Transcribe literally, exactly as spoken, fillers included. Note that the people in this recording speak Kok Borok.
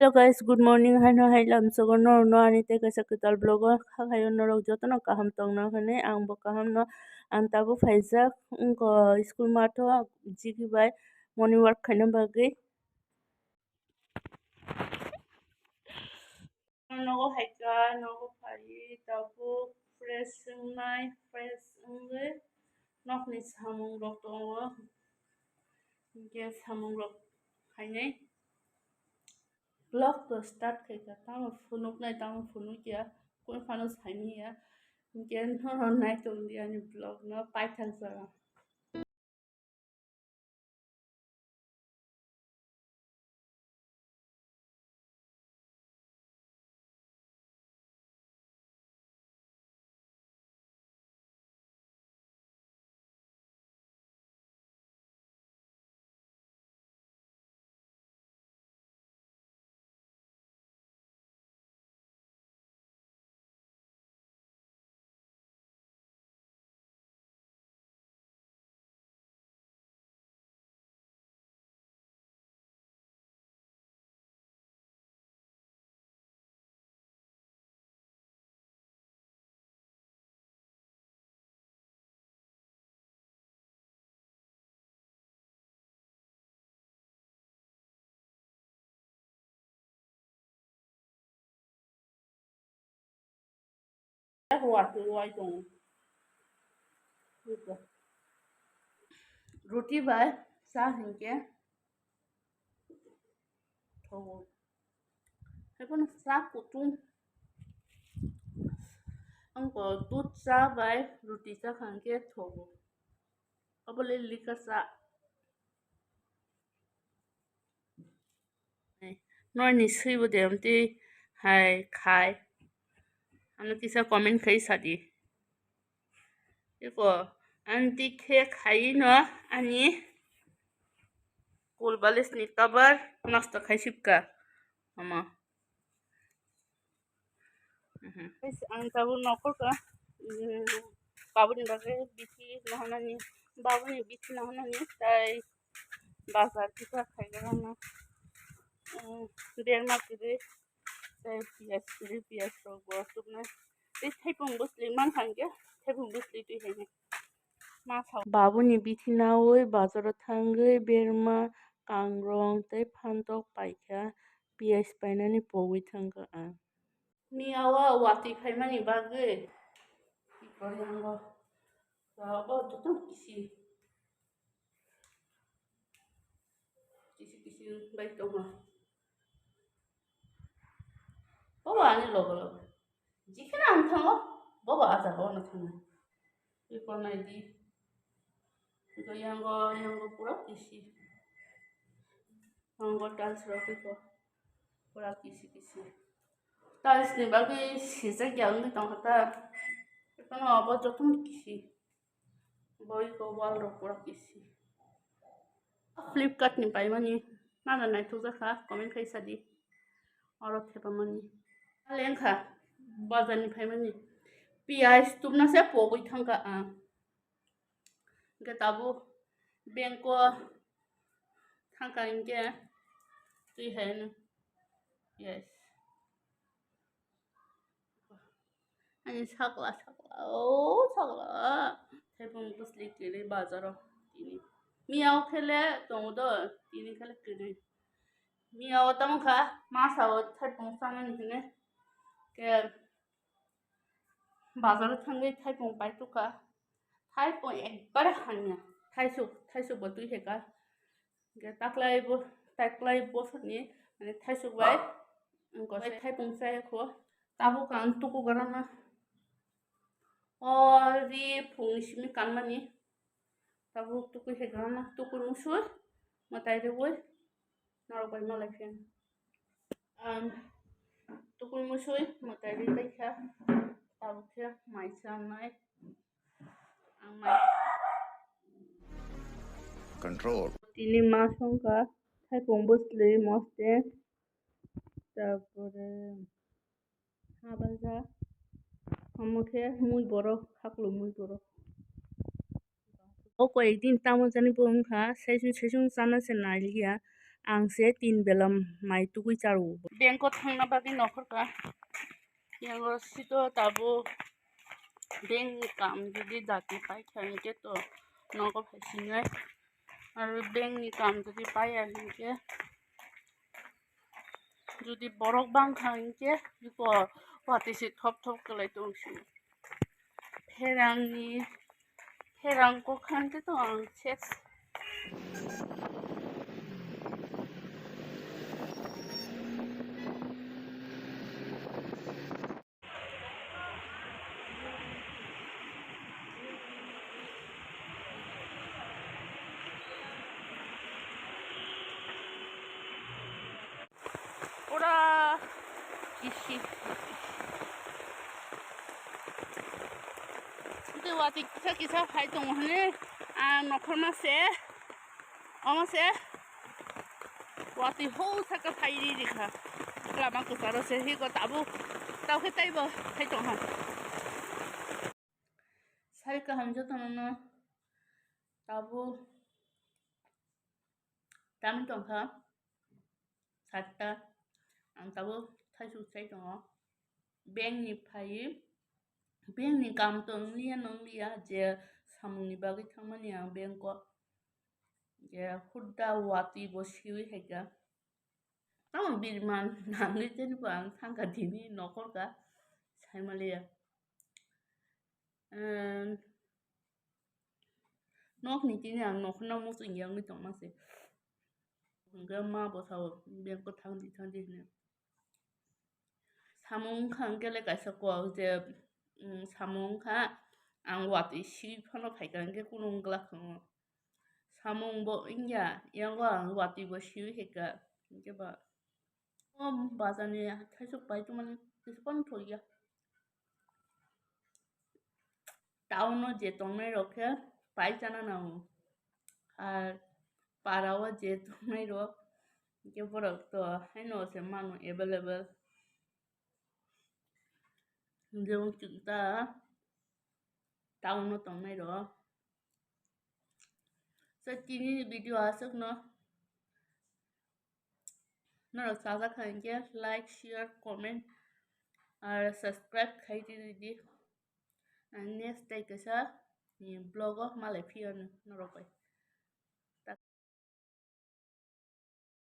Hello guys, good morning. Haino hai lamsogo norokno ani tei kaisa kwtal vlog o kha khaio norok jotono kaham tongna hwnwi ang bo kaham no ang tabuk phaijak wngkha school matho jigi bai morning walk khaina bagwi. Nogo hai kha, nogo phai tabuk fresh wngnai, fresh wngwi nokni samung rok tongo, hinkhe samung rok khainai. Vlog to start khaikha, tamo phunuknai, tamo phunukya, kunu phano saimanya, hinkhe norok naitongdi ani vlog no paithak jora. Watwi wai tongo. Ruti bai cha hinkhe thogo. Haiphano cha kutung. Ang bo dudh cha bai ruti cha kha hinkhe thogo. Obo le lika cha. Noini swibo de amtwi hai khai. Ano kisa comment khai sadi. Eko amtwi khe khai no ani cool balis ni cover nosto khai sipka. Ama. Mhm. Guys, ang tabuk nokol ka, mm, babuni bagwi bithi nahanani, babuni bithi nahanani, tai bazar kisa khaigana, mm, berma kwrwi, tai piyaj kwrwi, piyaj rok bo aswknai. Tei thaipung bwsli mankha hinkhe, thaipung bwsli twi haino. Babuni bithi nawi bazaro thangwi berma, kangrong tei phantok paikha, piyaj painani pogwi thangkha ang. Miya o watwi phaimani bagwi twi kori ango. Ba bo joto kisi. Kisi kisi bai tongo. Bo ani logo logo. Jikheno ang thango, bo bo ah jaga o no thangnai. Twi kornai di. Hwnkhe yango, yango pura kisi. Yango tiles rok twi ko. Pura kisi kisi. Tiles ni bagwi sijak ya wngwi tongkha ta. Ekheno abo jotono kisi. Boi ko wall rok pura kisi. Flipkart ni paimani nana naithokjak kha, comment khai sadi. Oro thepamani. Lengkha bazar ni phaimani. Piyaj tubna se pogwi thangkha ang. Hwnkhe tabuk bank o thangkha hinkhe twi hai no. Yes. Ani sakla sakla, o sakla. Thaipung bwsli kwrwi bazaro tini. Miya o khele tongo do, tini khele kwrwi. Miya o tamo kha, masa o thaipung chanani hwnwi. Khe bazaro thangwi thaipung pai tukha. Thaipung ekbare hamya. Thaisuk, thaisuk bo twi hai kha. Hwnkhe taklai bo, taklai bosoni, mane, thaisuk bai, wngkha se thaipung chaya kho. Tabuk ang tuku gorana. O ri phungni simi kanmani. Tabuk tukui hai gorana, tukui musui, mwtai rwui, norok bai malai phiya. Ang tukui musui, mwtai rwi bai kha, tabuk khe mai chanai. Control. Tini ma songkha, thaipung bwsli moste, tarpore habaja, omo khe mui borok, khaklo mui borok. O koyekdin tamo jani bo wngkha, saichung saichung chana se nai liya, Ang se tin belam mai tugui charo. Bank o thangna bagwi nokhorka. Yango sito tabuk bank ni kam jodi dati paikha hinkhe to nogo phaisinai. Aro bank ni kam jodi paiya hinkhe, jodi borok bangkha hinkhe iko watwi se thop thop kwlai tongsi. Pherangni, pherang kokhan khe to ang ses. Ora isi. Tei watwi kisa kisa phai tongo hwnwi ang nokhorma se, omo se watwi hou saka phai ri rikha. Lama kwcharo se hiko tabuk tao khe taibo phai tongha. Sai kaham jotono no tabuk. Tamni tongkha satta, ang tabuk thaisuk sai tongo. Bank ni phaiwi, bank ni kam tong liya nong liya je samung ni bagwi thangmani ang bank o, je hudda watwi bo siwi haikha. Tamo birman nangwi tini bo ang thangkha tini nokhorka saimaliya. Em, Nok ni tini ang nokhorno muchung ya wngwi tongma se. Hwnkhe ma bo sao, bank o thang di, thang di hwnwi. Samung wngkha hwnkhe le kaisa kok je, mm, samung wngkha, ang watwi siwi phano phaikha hwnkhe kunu wngglak tongo. Samung bo wngya, yango ang watwi bo siwi phaikha, hwnkhe ba O bazar ni thaisuk pai tongmani kisa phano thok ya. Town o je tongnai rok khe pai chana nango. Ar para o je tongnai rok hwnkhe borok to haino se mano available. Jemon chwng ta town o tongnai rok. So tini ni video aswk no. Norok chajak kha hinkhe like, share, comment, ar subscribe khai di, di. Ang next tei kaisa ni vlog o malai phiyo norok bai.